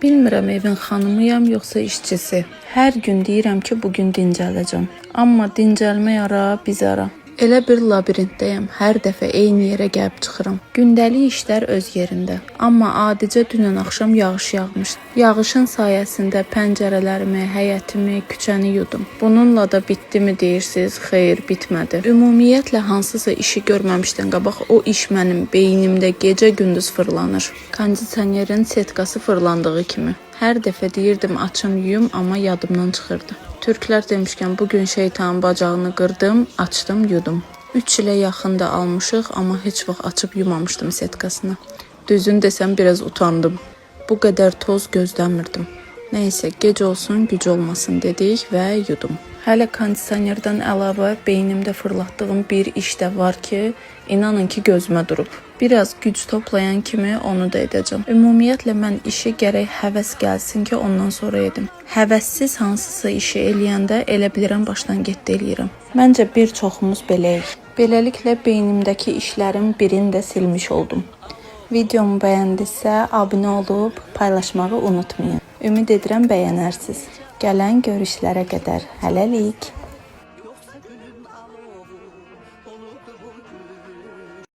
Bilmirəm evin xanımıyam yoxsa işçisi. Hər gün deyirəm ki, bu gün dincələcəm. Amma dincəlmək ara, biz ara. Elə bir labirintdəyəm. Hər dəfə eyni yerə gəlib çıxıram. Gündəlik işlər öz yerində. Amma adicə dünən axşam yağış yağmışdı. Yağışın sayəsində pəncərələrimi, həyətimi, küçəni yudum. Bununla da bitdimi deyirsiz? Xeyr, bitmədi. Ümumiyyətlə hansısa işi görməmişdən qabaq o iş mənim beynimdə gecə-gündüz fırlanır. Kondisionerin setkası fırlandığı kimi. Hər dəfə deyirdim açım yuyum, amma yadımdan çıxırdı. Türklər demişkən bu gün şeytanın bacağını qırdım, açdım, yudum. 3 ilə yaxın da almışıq, amma heç vaxt açıb yumamışdım setkasını. Düzünü desəm biraz utandım. Bu qədər toz gözləmirdim. Nəysə, gec olsun, güc olmasın dedik və yudum. Hələ kondisionerdən əlavə beynimdə fırlatdığım bir iş də var ki, inanın ki gözümə durub. Biraz güc toplayan kimi onu da edəcəm. Ümumiyyətlə mən işi gərək həvəs gəlsin ki, ondan sonra edim. Həvəssiz hansısa işi eləyəndə elə bilirəm başdan getdi eləyirəm. Məncə bir çoxumuz beləyik. Beləliklə beynimdəki işlərin birini də silmiş oldum. Videomu bəyəndinizsə abunə olub paylaşmağı unutmayın. Ümid edirəm bəyənərsiz. Gələn görüşlərə qədər hələlik.